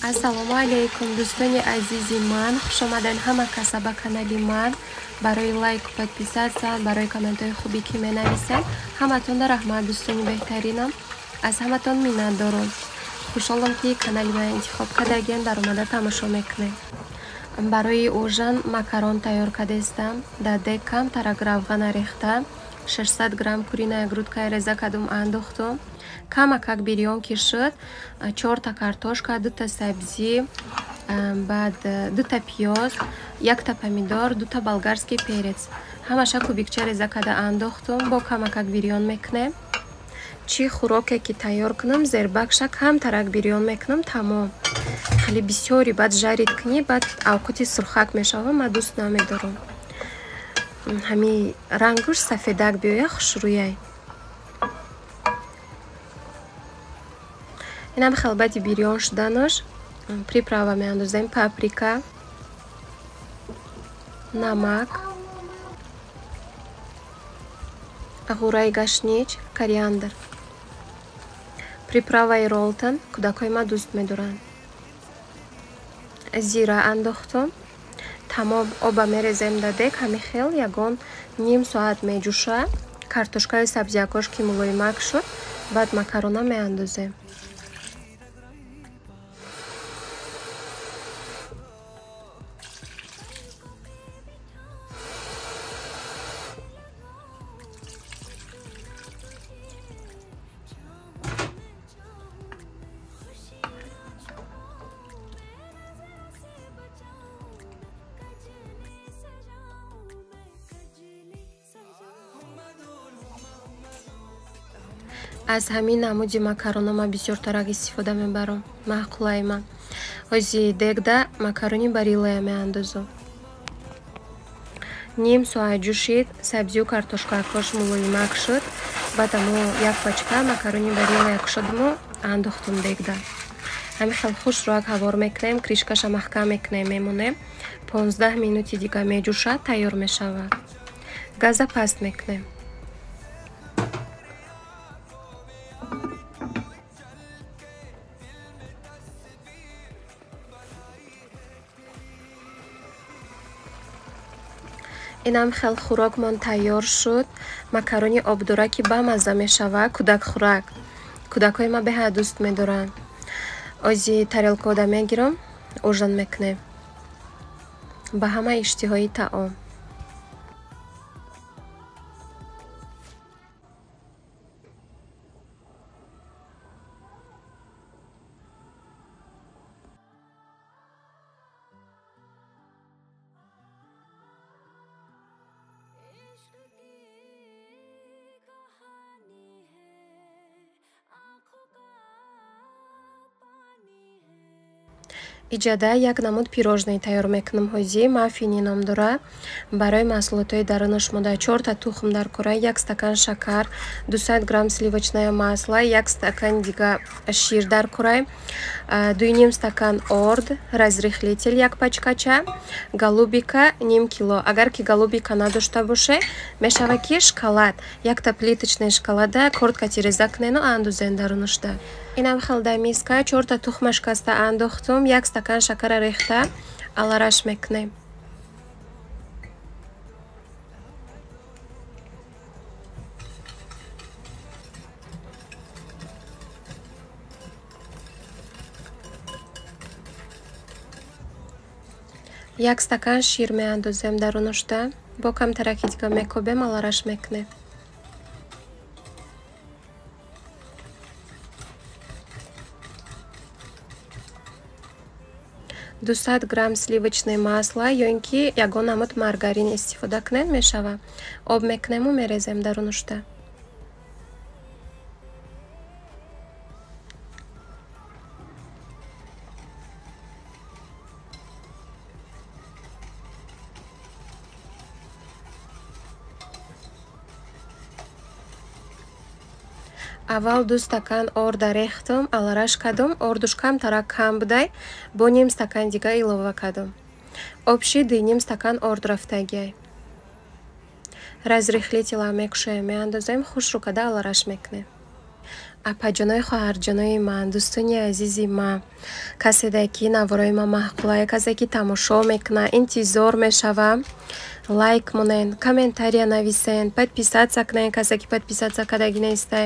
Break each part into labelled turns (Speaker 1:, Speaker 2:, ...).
Speaker 1: Ассалому алайкум, дӯстони азизи ман, хушомаден ҳама каса ба канали ман. Барои лайку подписаться, барои комментҳои хубе ки менависед, ҳаматонда раҳмат, дӯстони беҳтаринам. Аз ҳаматон миннатдорам. Хушҳолам, ки канали ман интихоб кардагиен, даромада тамошо мекунед. Барои ужин макарон тайёр кардастам. Дар дег камтарак равғана рехта, 600 грамм куриная грудка реза кардум, андохтум. Камакак бирён ки шуд, 4та картошка, 2та сабзӣ, баъд 2та пиёз, 1та помидор, 2та болгарский перец. Ҳамаша кубикча реза карда андохтум, бо камакак бирён мекунем. Чӣ хӯроке ки тайёр кунам, зербакша камтарак бирён мекунам, тамом. Хеле бисёри баъд жарид кунӣ, баъд авқоти сурхак мешава, ман дӯст намедорам. Ҳами рангуш сафедак биёя, хушрӯяй. Инам хел баъди бирён шуданаш приправа меандозем: паприка, намак, ғураи гашнич, кориандр. Приправаи Ролтон кӯдакҳои ман дӯст медоранд. Зира андохтум. Тамом, оба мерезем дар дег, ҳами хел ягон ним соат меҷӯша. Картошкаи сабзиякош ки мулоимак шуд, баъд макарона меандозем. Аз ҳамин намуди макарона ман бисёртарак истифода мебарам, маъқулаи ман. Ҳози дегда макарони бариллая меандозам. Ним соат ҷӯшид, сабзию картошкакош мулоимак шуд, баъд амо як пачка макарони бариллая кушодиму андохтум дегда. Ҳамин хел хушрӯак ҳавор мекунем, кришкаша маҳкам мекунем, мемонем. 15 минути дига меҷӯшад, тайёр мешавад. Газа паст мекунем. Инам хел хӯрокмон тайёр шуд. Макарони обдора ки бамазза мешавад, кӯдакхӯрак. Кӯдакҳои ман беҳад дӯст медоранд. Ози тарелкода мегирам, ужин мекунем. Ба ҳама иштиҳои таом. Иҷада як намуд пирожное тайёр мекунам. Ҳози маффини ном дора. Барои маҳсулотҳои дарунаш мода 4та тухм дар кора, 1 стакан шакар, 200 грамм сливочное масло, 1 стакан дига шир дар кора, 2,5 стакан орд, разрыхлитель як пачкача, голубика ним кило. Агар ки голубика надошта боше, мешава ки шоколад, якта плиточная шоколада корд реза кунену андозен дарунашда. Инам хел дар миска 4та тухма шикаста андохтум, 1 стакан шакара рехта алараш мекунем. Як стакан шир меандозем дарунашда, бо камтараки дига мекобем, алараш мекунем. 200 грамм сливочное масло ё ин ки ягон намуд маргарин истифода кунед мешавад. Об мекунему, мерезем дарунашда. Аввал 2 стакан орда рехтум, алараш кардум, ордуш камтарак кам будай, бо ним стакан дига илова кардум. Обши 2,5 стакан орд рафтагиай. Разрыхлитель мекушоем, меандозем, хушрӯ карда алараш мекунем. Апаҷонои, хоҳарҷонои ман, дӯстони азизи ман, каседе ки наворои ман маъқулае, касе ки тамошо мекуна, интизор мешава, лайк монен, комментария нависен, подписаться кунен, касе ки подписаться кардагӣ нестай.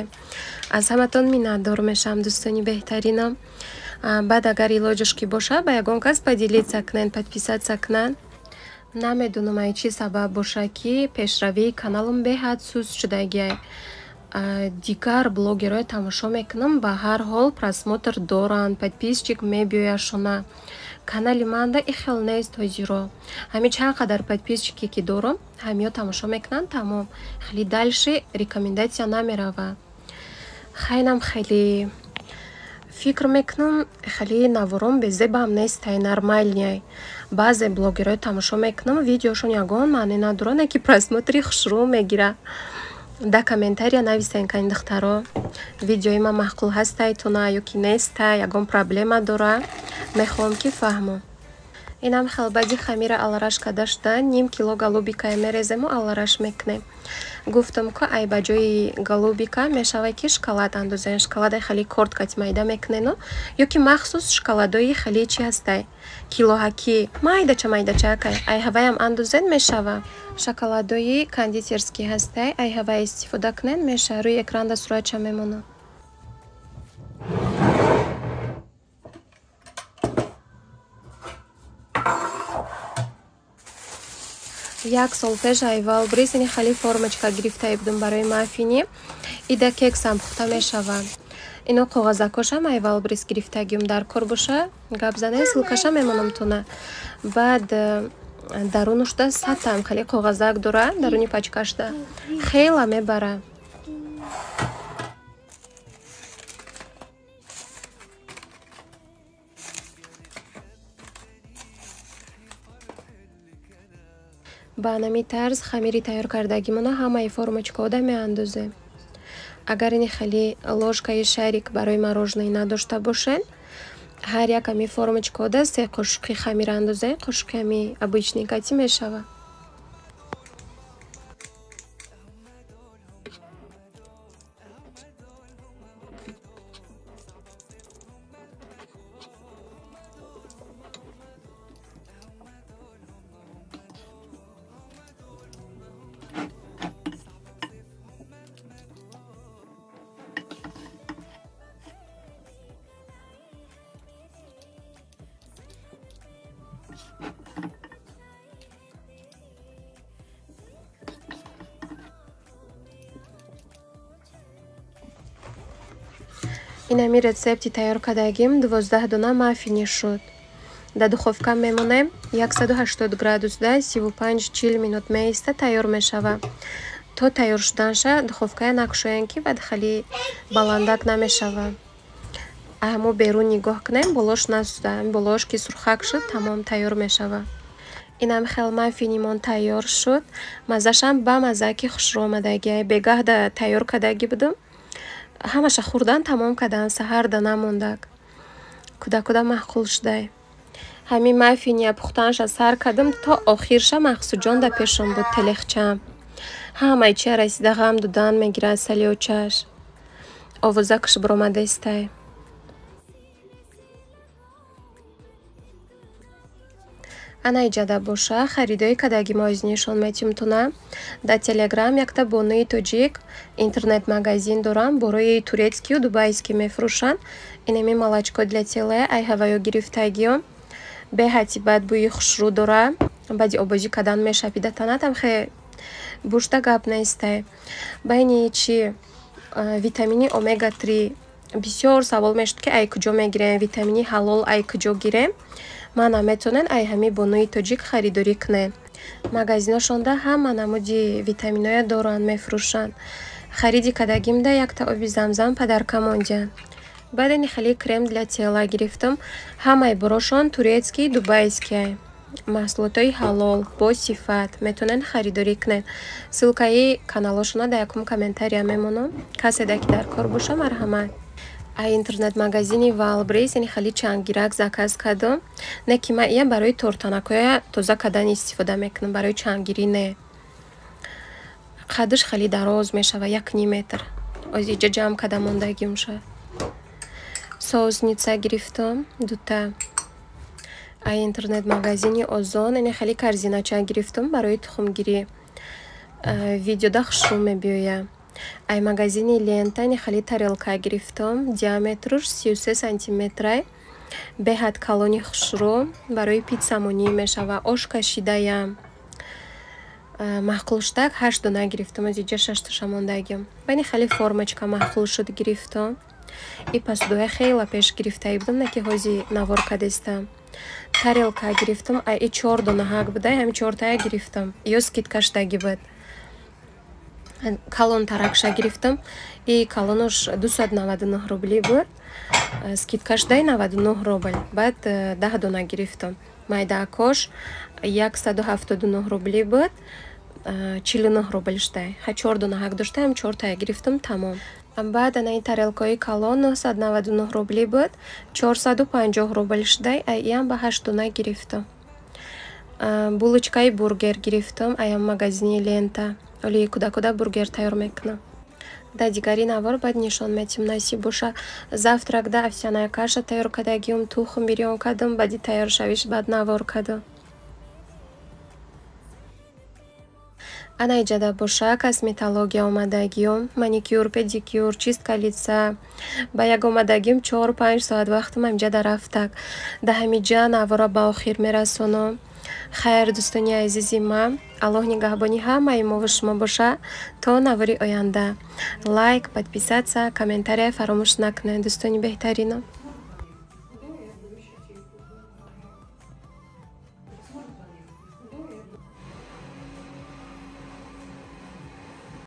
Speaker 1: Аз ҳаматон миннатдор мешавам, дӯстони беҳтаринам. Баъд агар илоҷаш ки боша, ба ягон кас поделиться кунен, подписаться кунанд. Намедонам ай чӣ сабаб боша, ки пешравии каналам беҳад суст шудагиай. Дигар блогерое тамошо мекунам, ба ҳар ҳол просмотр доранд, подписчик мебиёяшона. Канали манда и хел нест ҳозиро. Ҳамин чанд қадар подписчике ки дорам, ҳамиё тамошо мекунанд, тамом. Хеле дальше рекомендация намерава. Хайнам хеле фикр мекунам, хеле навором безебам нестай, нормальный. Баъзе блогерое тамошо мекунам, видеошон ягон маъне надорад, не ки просмотри хушрӯ мегира. Да комментария нависен, кани духтаро, видеои ман маъқул ҳастай туна ё ки нестай, ягон проблема дора, мехоҳам ки фаҳмам. Инам хел баъди хамира алараш карда шуда, ним кило голубикае мерезему алараш мекунем. Гуфтам ку ай ба ҷои голубика мешавад ки шоколад андозем. Шоколадаи хеле корд кати майда мекунену ё ки махсус шоколадои хеле чи ҳастай, килоҳакӣ майдача майдачакай, ай ҳаваям андозен мешава. Шоколадои кондитерский ҳастай, ай ҳавая истифода кунен меша. Рӯи экранда суратча мемонад. Як сол пеш ай Вайлдберриз ини хеле формочка гирифта будам барои маффини. Ида кексам пухта мешава. Ино коғазакошам ай Вайлдберриз гирифтагиум, дар кор боша гап зане, ссылкаша мемонам туна. Баъд дарунушда сатам хеле коғазак дора, даруни пачкашда хела мебара. Ба ҳамин тарз хамири тайёр кардагимона ҳамаи формочкаода меандозем. Агар ини хеле ложкаи шарик барои мороженое надошта бошен, ҳар як ҳами формочкаода 3 қошуқи хамир андозем, қошуқи ҳами обычный кати мешава. Инами рецепти тайёр кардагим 12 дона маффини шуд. Дар духовка мемонем 180 градусда 35-40 минут меиста, тайёр мешава. То тайёр шуданша духовкая накушоем, ки баъд хеле баландак намешава. Ҳамо берун нигоҳ кунем, болош насуда, болош ки сурхак шуд, тамом тайёр мешава. Инам хел маффинимон тайёр шуд. Маззашам ба мазза ки хушрӯ омадагиай. Бегаҳда тайёр кардагӣ будам. Ҳамаша хӯрдан тамом кардан, саҳарда намондак. Кӯдакуда маъқул шудай. Ҳамин маффиния пухтанша сар кардам, то охирша Мақсудҷон дар пешам буд, телехчам. Ҳамаи чия расида ғам дудан мегирад салиочаш. Овозакаш баромадаистай. Ана иҷада боша, харидои кадаги мо из нишон метим туна. Дар Телеграм якта бонуи тоҷик интернет-магазин дорам, борои турецкию дубайский мефурӯшанд. Инами молочко для тела, ай ҳаваё гирифтагиё. Беҳати бад бӯи хушрӯ дора. Баъди обозӣ кардан мешапида танатам хе бушта гап нестай. Байни чи витамини омега 3 бисёр савол мешуд, ки ай куҷо мегирем, витамини ҳалол ай куҷо гирем. Мана метонен ай ҳами бонуи тоҷик харидорӣ кунен. Магазиношонда ҳама намуди витаминоя доранд, мефурӯшанд. Хариди кардагимда якта оби замзам падарка мондианд. Баъд ини хеле крем для тела гирифтам. Ҳамаи борошон турецкий, дубайский. Маҳсулотҳои ҳалол, бо сифат метонен харидорӣ кунед. Ссылкаи каналошона дар якум комментария мемонам. Каседа ки дар кор боша, марҳамат. Ай интернет-магазини Вайлдберриз ини хеле чангирак заказ кардам. Не ки ман ия барои тортанакҳоя тоза кардан истифода мекунам, барои чангирӣ не. Қадаш хеле дароз мешава, 1,5 метр. Ози иҷа ҷамъ карда мондагиумша. Соусница гирифтам дута. Ай интернет-магазини Озон ини хеле корзинача гирифтам барои тухмгирӣ. Видеода хушрӯ мебиёяд. Ай магазини Лента ини хеле тарелка гирифтам. Диаметруш 33 сантиметрай. Беҳад калони хушрӯ, барои питсамонӣ мешава. Ош кашидаям. Маъқул шудак, ҳашт дона гирифтам, аз иҷа шашташа мондагиам. Ба ини хеле формочка маъқул шуд, гирифтам. И посудоя хела пеш гирифтаи будам, на ки ҳози навор кадестам. Тарелка гирифтам, ай и чор дона ҳак будай, ҳами чортая гирифтам. Ё скидка шудаги буд. Калонтаракша гирифтам. И калонош 299 рубли буд. Скидка шудай 99 рубл. Баъд 10 дона гирифтам. Майдаакош 179 рубли буд, 49 рубл шудай. Ха, чор дона ҳак доштаам, чортая гирифтам, тамом. Баъд ана ин тарелкаҳои калон 999 рубли буд, 450 рубл шудай, ай иам ба ҳашт дона гирифтам. Булочкаи бургер гирифтам аям магазини Лента. Оли кӯдакода бургер тайёр мекунам. Дар дигари навор баъд нишон метим, насиб боша. Завтракда овсяная каша тайёр кардагиум, тухм бирён кардам, баъди тайёр шавиш баъд навор кардам. Ана иҷада боша косметология омадагиём, маникюр, педикюр, чистка лица. Ба як омадагиам 4-5 соат вақтам ҳамиҷада рафтак. Да ҳамиҷа навора ба охир мерасонам. Хайр, дӯстони азизи ман, Аллоҳ нигаҳбони ҳамаи мову шумо боша то навори оянда. Лайк, подписаться, комментария фаромӯш накунед, дӯстони беҳтаринам.